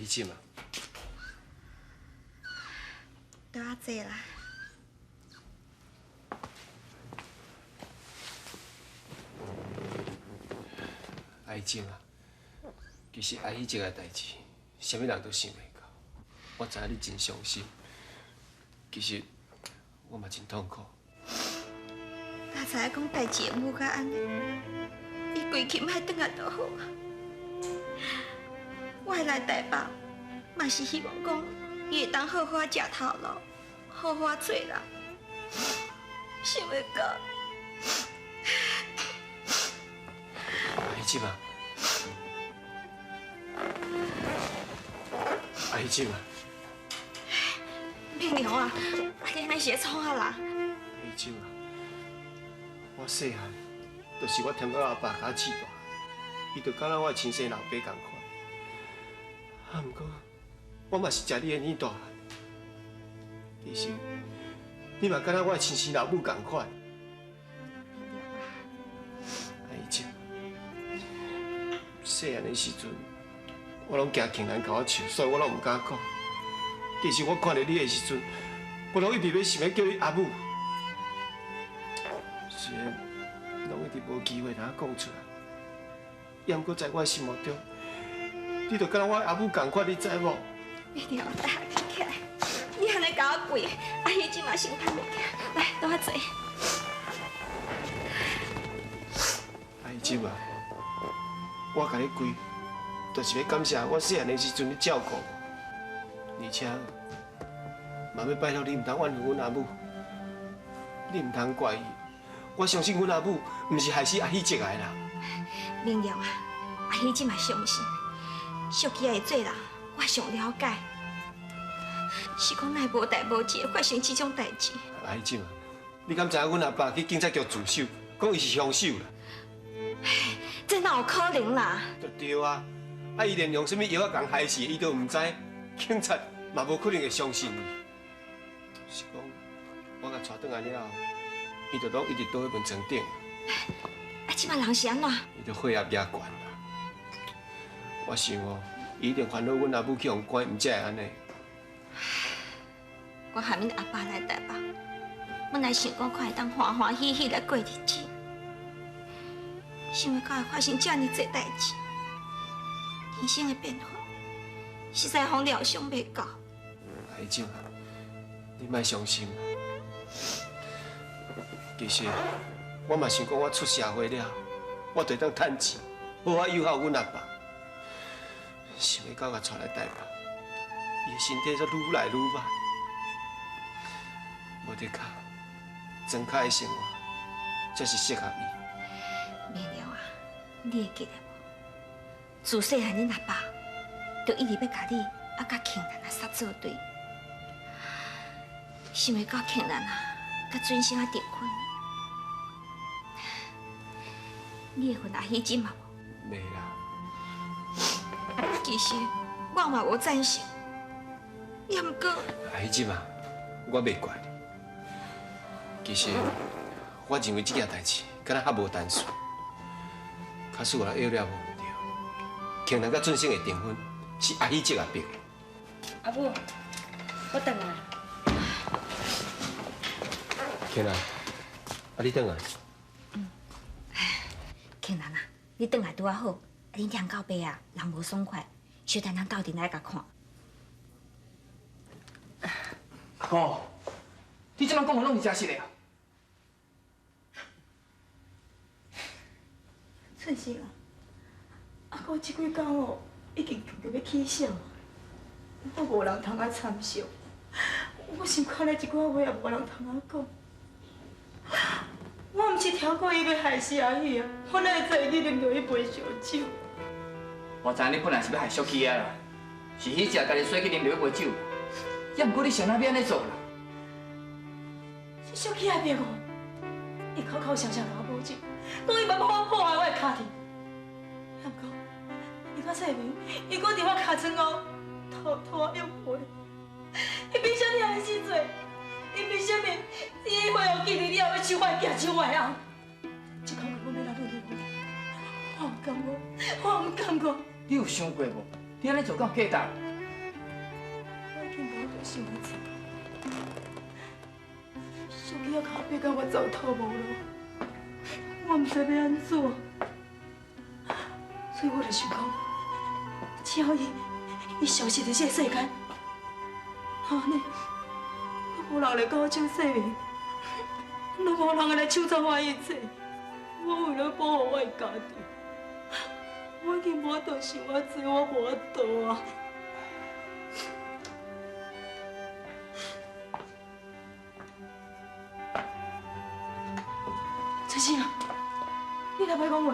彼陣啊？拄仔坐啦。阿珍啊，其實阿喜這个代誌，啥物人都想袂到。我知影你真傷心，其實我嘛真痛苦。若知影講代誌會母甲按呢，伊規氣莫轉來就好啊。我會來台北，嘛是希望講伊會當好好食頭路，好好做人。想袂到。阿喜啊，阿喜啊，明良啊，啊你按呢是咧創啥啦？阿喜啊，我細漢就是我聽到阿爸共我飼大，伊就敢若我的親生老爸仝款。啊，毋過我嘛是食你的奶大漢，其實你嘛敢若我的親生老母仝款。阿喜。細漢的時陣，我攏驚慶蘭共我笑，所以我攏毋敢講。其實我看著你的時陣，我攏一直欲想欲叫你阿母，雖然攏一直無機會通講出來，也毋過在我的心目中，你就敢若我阿母仝款，你知無？你著來起來，你按呢共我跪，阿喜這馬先攤袂起來，來，倒我坐。阿喜啊！我共你跪，就是欲感謝我細漢的時陣你照顧我，而且嘛欲拜託你，毋通怨恨阮阿母，你毋通怪伊。我相信阮阿母毋是害死阿喜一个人。明良啊，阿喜這嘛相信，淑琪仔會做人，我上了解。是講哪會無代無誌發生這種代誌？阿喜啊，你敢知影阮阿爸去警察局自首，講伊是兇手啦？這哪有可能啦？就對啊，啊伊連用啥物藥仔共害死，伊都毋知，警察嘛無可能會相信伊。是講，我共帶轉來了後，伊就攏一直倒彼間床頂。啊，這擺人是按怎？伊就血壓也懸啦。我想哦，伊一定煩惱阮阿母去予關，毋才會按呢。我含恁阿爸來台北，本來想講看會當歡歡喜喜來過日子。想袂到會發生遮爾濟代誌，人生的變化實在予人料想袂到。阿姊，你莫傷心。其實我嘛想講，我出社會了，我就會當趁錢，好好誘好阮阿爸。想欲到共帶來台北，伊的身體煞愈來愈歹，無的確，莊跤的生活才是適合伊。明良啊，你會記得無？自細漢恁阿爸就一直欲共你啊佮慶蘭啊煞做對，想袂到慶蘭啊佮准生啊訂婚，你會恨阿喜珍嘛無？袂啦。其實我嘛無贊成，也毋過阿喜珍啊，我袂怪你。其實我認為這件代誌敢若較無單純。假使有人藥了無毋對，慶蘭佮俊生的訂婚是阿喜姐逼的。阿母，我轉來。慶蘭，啊你轉來。嗯。慶蘭啊，你轉來拄仔好，恁聽到爸啊，人無爽快，小等咱鬥陣來共看。阿姑，你這擺講的攏是真實的啊？春生啊，阿姑這幾工哦，已經強著欲起痟，我無人通仔參詳，我心肝內一寡話也無人通仔講。我毋是聽講伊欲害死阿喜啊，我哪會知伊去啉著彼杯燒酒？我知影你本來是欲害淑琪仔啦，是彼只家己說去啉著彼杯酒，也毋過你是按怎欲按呢做啦？是淑琪仔逼我，伊口口聲聲共我保證，講伊欲幫我破壞我的家庭。也毋過，伊較細明，伊閣佇我尻川後偷偷我約會，伊憑啥物按呢死罪？伊憑啥物？伊會予記得了後欲搶我的囝，搶我的翁？這口氣我欲來愈來愈，我毋甘我，我毋甘我。你有想過無？你按呢做敢有價值？已经无法度想我济。小琪仔靠逼到我走投无路，我毋知欲按怎，所以我就想讲，只要伊消失伫这个世间，按呢，拢无人来共我抢性命，拢无人会来抢走我一切。我为了保护我的家庭，我已经无法度想我济，我无法度啊！春生啊，你若袂讲话，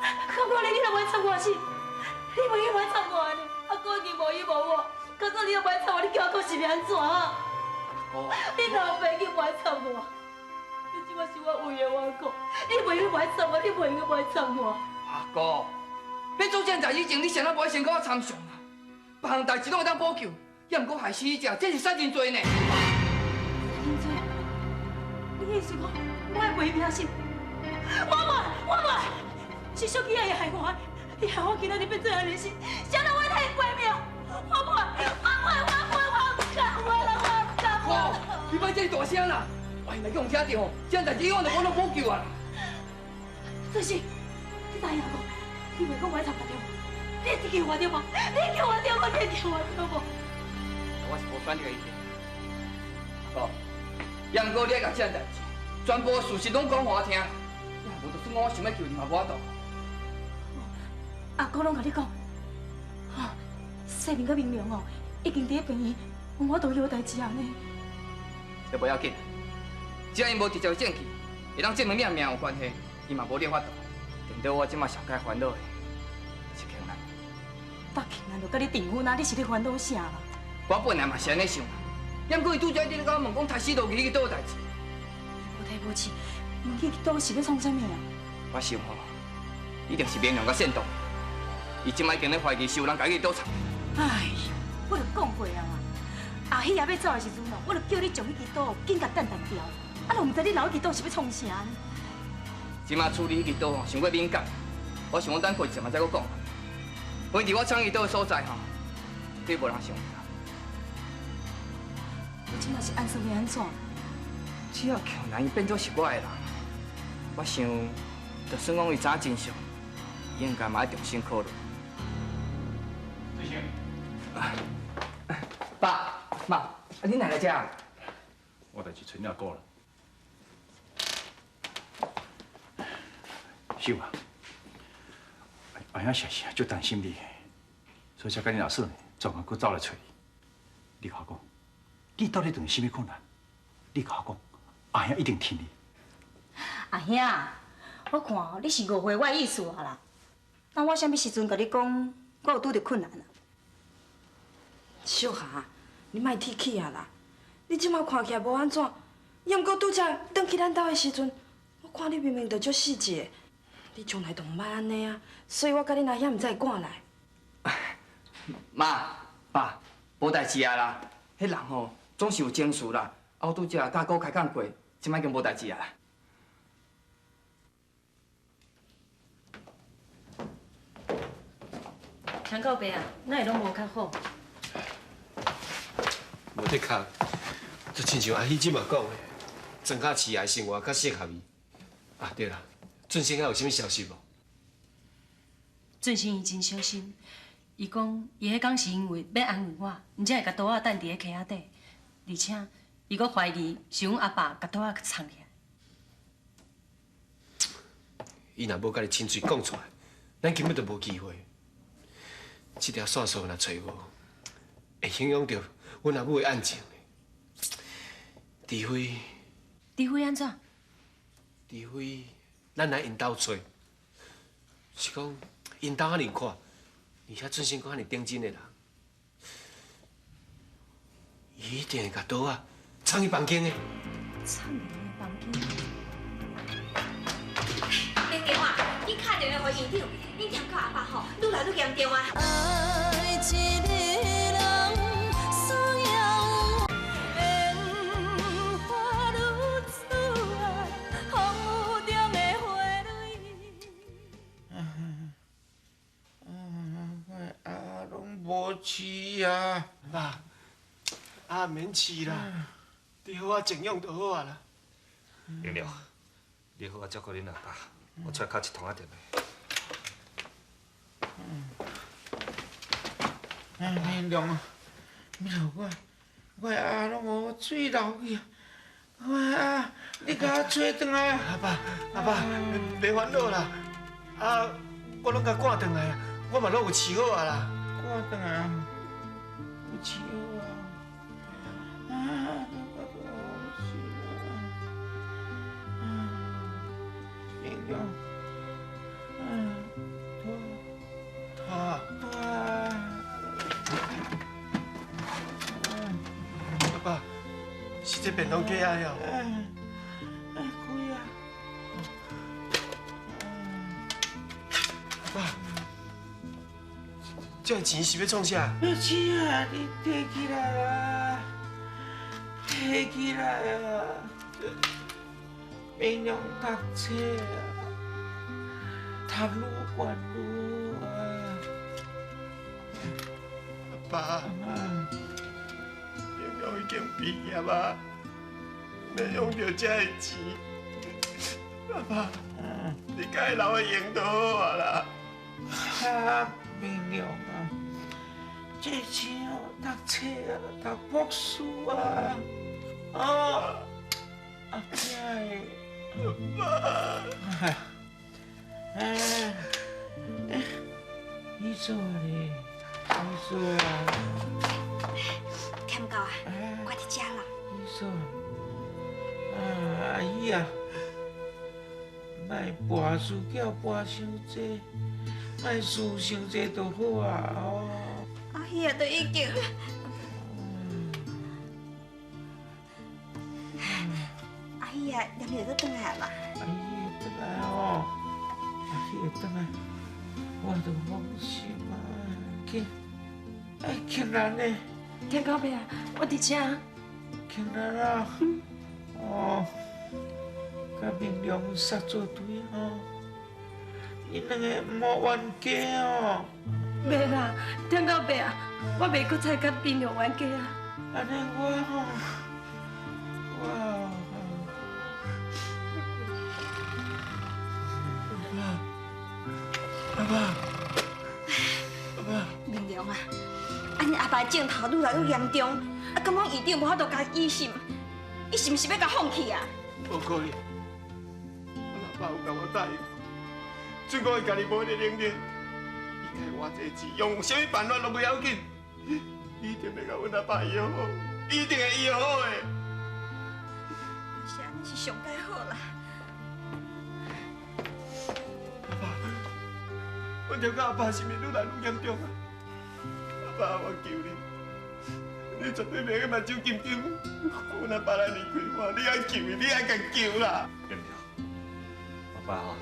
看看你，你若袂插我是，你袂去袂插我呢？阿哥已经无依无我，假使你若袂插我，你叫阿哥是欲按怎啊？你若袂去袂插我，你这摆是我为的我讲，你袂去袂插我，你袂去袂插我。阿哥，欲做这件代志前，你先仔无爱先共我参详啦。别项代志拢会当补救，也毋过害死者，这是杀人罪呢。杀人罪？你意思讲？我会卖命是？我袂，我袂，是小琪仔伊害我，伊害我今仔日变做按呢是，谁人会替伊卖命？我袂，我袂，我袂，我毋甘，我啦，我毋甘。哥，你莫这么大声啦，万一若去予人听著吼，这件代志我就无法补救啊啦。做事，你答应我，你袂讲我爱参我对无？你会记我对无？你记我对无？你记我对无？我是无选择伊的，哥，也毋过你爱共这件代志。全部事实拢讲予我听，也无就算讲我想欲救你嘛无法度。阿哥拢共你讲，吼，世明佮明良哦，已经伫咧病院，无法度有代志啊呢。这无要紧，只要𪜶无直接的证据，会当证明你的命有关系，伊嘛无咧法度。颠倒我这马上该烦恼的是庆兰。搭庆兰就佮你订婚啊，你是咧烦恼啥啦？我本来嘛是按呢想，也毋过伊拄才伫咧共我问讲杀死罗吉去佗的代志。无提无试，问去佗是欲创啥物啊？我想吼，一定是明良佮煽动，伊这摆已经咧怀疑是有人共伊刀藏。哎呦，我就讲过啊嘛，阿喜也欲走的时阵哦，我就叫你将彼支刀紧共弹弹掉，啊，都毋知你留彼支刀是欲创啥呢？这摆处理彼支刀吼，伤过敏感，我想讲等过一阵仔再阁讲。问伫我藏彼支刀的所在吼，绝对无人想到。我这摆是按算欲按怎？只要庆兰伊变做是我的人，我想，就算讲伊知影真相，伊应该嘛爱重新考虑。最先。爸妈，啊，恁哪来遮？我代志揣了过了。秀啊，阿兄实是足担心你，所以才佮你老师专工阁走来揣你。你共我讲，你到底遇著啥物困难？你共我讲。阿兄一定挺你。阿兄，我看你是误会我的意思啊啦。那我啥物时阵共你讲，我有拄著困难啊？秀霞，你莫提起啊啦！你这马看起来无按怎，也毋过拄才转去咱兜的时阵，我看你明明就足细致的，你从来都毋捌按呢啊，所以我佮恁阿兄毋才会赶来。妈、爸，无代志啊啦，彼人吼总是有情绪啦。啊，我拄才佮哥开讲过。这摆已经无代志啊！陈告白啊，哪会拢无较好？无的确，就亲像阿喜这马讲的，庄脚市的生活较适合伊。啊，对啦，俊生还有啥物消息无？俊生伊真小心，伊讲伊彼工是因为欲安慰我，毋才会共刀仔等伫咧溪仔底，而且。伊阁怀疑是阮阿爸共刀仔藏起来。伊若无共你亲嘴讲出来，咱根本就无机会。这条线索若揣无，会影响著阮阿母的案情。除非，除非按怎？除非咱来𪜶兜揣，是讲𪜶兜遐尔阔，而且俊生阁遐尔顶真的人，伊一定会共刀仔藏去房间的。藏伫伊房间。明娘啊，你敲电话予院长，恁听到阿爸吼，愈来愈严重啊。爱一个人需要缘花女子啊，风雨中的花蕊。啊，拢无饲啊！爸，啊，免饲啦，你好好静养就好啊啦。明良，你好好照顾恁阿爸，我出来敲一通仔电话。哎，明良啊，明良，我阿拢无水流去，我阿，你共我揣转来。阿爸，阿爸，别烦恼啦，啊，我拢共赶转来啊，我嘛拢有饲好啊啦。赶转来，有饲好啊。啊，我都是啊，明良，啊，拖拖拖。阿爸，是这便当机啊哟。哎，开啊！阿爸，这钱是欲创啥？钱啊，你提起来啊！提起来啊！明良读册啊，读愈悬愈啊！阿爸，明良已经毕业啊，免用著这个钱。阿爸，你共伊留来用就好啊啦。啊，明良啊，这钱哦，读册啊，读博士啊，哦，啊，这个，阿爸，哎，哎，你做咧，你做啊，欠够啊，我伫遮啦。你做，啊，阿姨啊，莫跋输叫跋伤济，莫输伤济就好啊，哦。阿喜啊，都已经。阿喜啊，连日都转来嘛？阿喜转来哦，阿喜会转来，我就放心啊。去，哎，庆兰呢？天狗伯啊，我伫遮。庆兰啊，哦，佮明良杀做对吼，𪜶两个毋好冤家哦。袂啦，天狗伯啊，我袂阁再佮明良冤家啊。按呢我吼，我。阿爸，阿爸，明良啊，按呢阿爸症头愈来愈严重，啊，敢讲院长无法度共医心，伊是毋是欲共放弃啊？无可能，阮阿爸有共我答应，准讲伊家己无彼个能力，伊该偌济钱，用啥物办法拢袂要紧，一定欲共阮阿爸医好，一定会医好的。是按呢是上盖好啦。阿爸，我听讲阿爸是毋是愈来愈严重啊？阿爸，我求你，你绝对袂去目睭金金，阮阿爸来离开我，你爱救伊，你爱共救啦。明良，阿爸吼，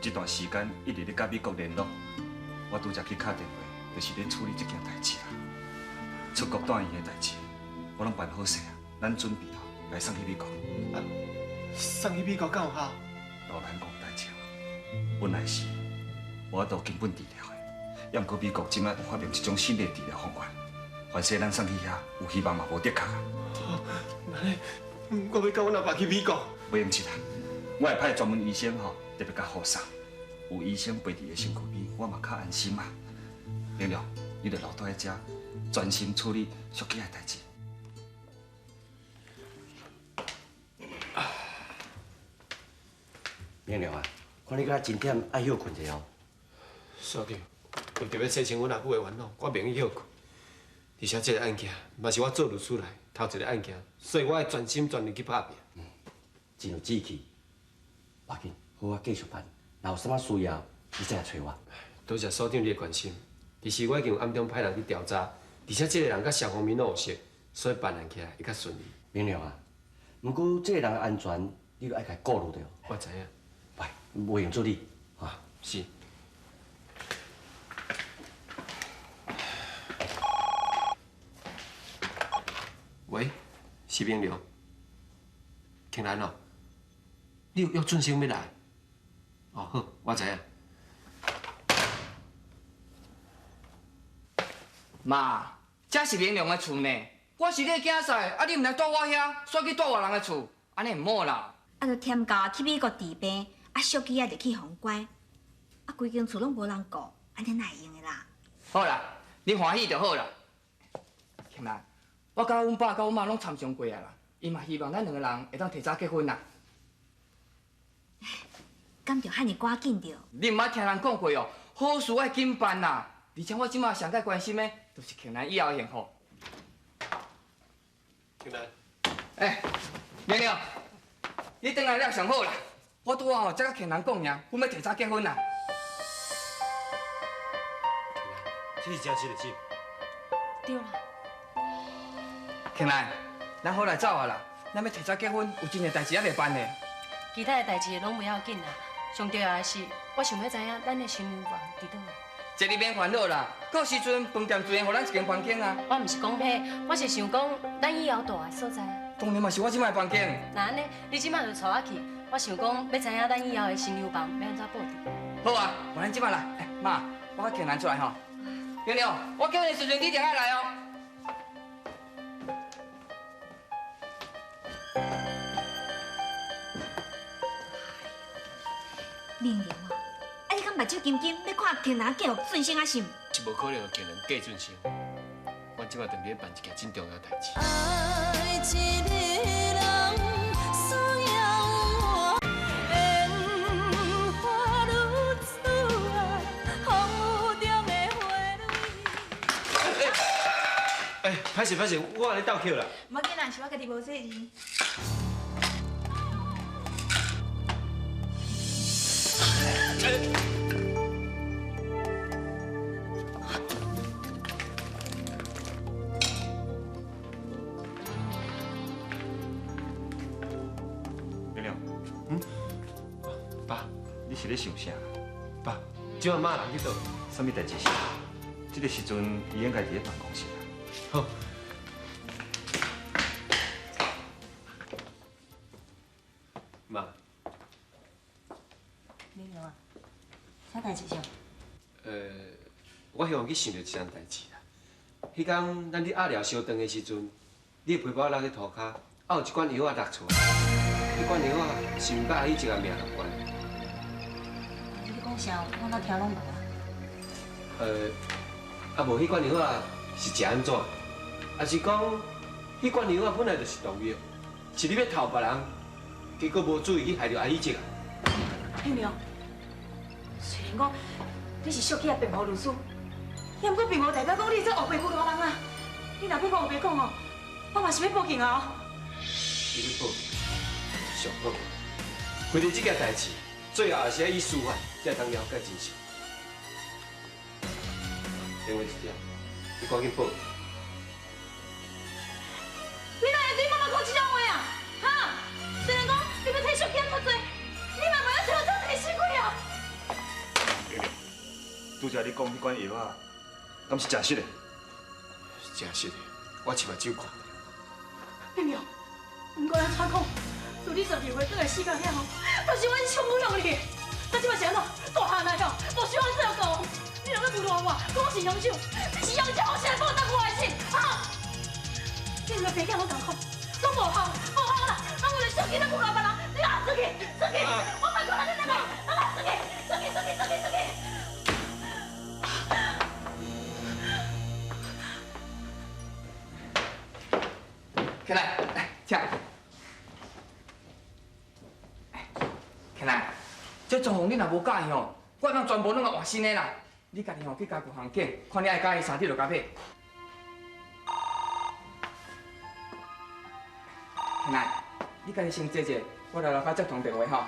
这段时间一直咧佮美国联络，我拄才去敲电话，就是咧处理这件代志啦。出国住院的代志，我拢办好势啊，咱准备吼来送去美国。啊，送去美国敢有效？老难讲代志，本来是无法度根本治疗的，也毋过美国这摆有发明一种新的治疗方法，凡势咱送去遐，有希望嘛无得确啊。那呢，我欲佮阮阿爸去美国。袂用急啦，我会派专门医生吼，特别共护送，有医生陪伫个身躯边，我嘛较安心嘛。明良，你就留蹛伫遮，专心处理淑姬的代志。明良啊，看你敢若真忝，爱歇睏一下哦。所长，为著欲洗清阮阿母的烦恼，我袂用歇睏。而且这个案件嘛是我做律师来头一个案件，所以我爱全心全力去拍拼。嗯，真有志气。无要紧，好好继续办。若有啥物需要，你再来揣我。多谢所长你的关心。其实我已经有暗中派人去调查，而且这个人佮谢宏明拢有熟，所以办案起来会较顺利。明良啊，毋过这个人的安全，你著爱共顾虑著。我知影。喂，袂用处理，哈。是。喂，是明良，庆兰哦，你有约俊生欲来？哦好，我知影。妈，这是明良的厝呢，我是你的囝婿，啊你毋来住我遐，煞去住外人的厝，按呢毋好啦。啊，就添到去美国治病，啊，小吉仔就去予关，啊，规间厝拢无人顾，按呢哪会用的啦？好啦，你欢喜就好啦。庆兰，我佮阮爸佮阮妈拢参详过啊啦，𪜶嘛希望咱两个人会当提早结婚啦。敢著遐尔赶紧著？你毋捌听人讲过哦，好事爱紧办啦。而且我这马上盖关心的，就是庆兰以后的幸福。庆兰，欸，明亮，你转来了上好啦。我拄仔吼才佮庆兰讲尔，阮欲提早结婚啦。这是真实的是？对啦。庆兰，咱好来走啊啦！咱欲提早结婚，有真济代志犹未办呢。其他的代志拢袂要紧啦，上重要的是，我想欲知影咱的新娘房伫佗位。这你免烦恼啦，到时阵饭店自然予咱一间房间啊。我毋是讲彼，我是想讲咱以后住的所在。当然嘛是我这摆的房间。那按呢，你这摆就带我去，我想讲欲知影咱以后的新娘房欲按怎布置。好啊，无咱这摆来，欸，妈，我佮庆兰出来吼。明亮，我叫你的时阵，你一定爱来哦。明亮啊，啊你敢目睭金金欲看庆兰嫁予俊生啊是毋？是无可能予庆兰嫁俊生。阮这摆正伫咧办一件真重要代志。爱一个人需要我，烟花如此啊，风雨中的花蕊。哎，歹势歹势，我共你斗捡啦。无要紧啦，是我家己无细腻。明亮，爸，你是咧想啥？爸，这摆妈人去佗？啥物代志是？这个时阵，伊应该伫咧办公室。好。妈。明亮啊，啥代志上？我希望去想著一项代志啦。彼工咱伫鸭寮相顿的时阵，你的皮包落伫涂跤，啊有一罐药仔落出来。彼罐药仔是毋佮阿喜这个命有关？你讲啥？我哪听拢无啊？啊无彼罐药仔是食按怎？抑是讲彼罐药仔本来就是毒药，是你欲偷别人，结果无注意去害著阿喜这个。明亮，虽然讲你是小气的辩护律师，也毋过并无代表讲你会使乌白诬赖人啊！你若欲讲乌白讲哦，我嘛是欲报警啊！你欲报警，上好。为著这件代志，最后也是爱以司法才会当了解真相。电话一接，你赶紧报警。你哪会对妈妈讲这种话啊？哈？虽然讲你欲替小气脱罪，你嘛袂晓找我做替死鬼啊！明亮，拄才你讲彼款药仔，敢是真实的？真实的，我亲目睭看。明亮，毋过咱传讲，自你12岁转来世间了后，都是阮宠养你。咱这摆是按怎？大汉来吼，无需要照顾。你若欲侮辱我，讲我是凶手，你是凶手，我先来报答我的心，哈！你两个爸囝拢仝款，拢无效，无效啦！啊，为了小气，咱侮辱别人，你啊，出去，出去！我莫管你两个，啊，出去，出去，出去，出去，出去！起来，来，请。起来，这装潢你若无佮意吼，我通全部拢换新的啦。你家己吼去家具行拣，看你爱佮意啥，你就共买。起来，你家己先坐坐，我来楼跤接通电话吼。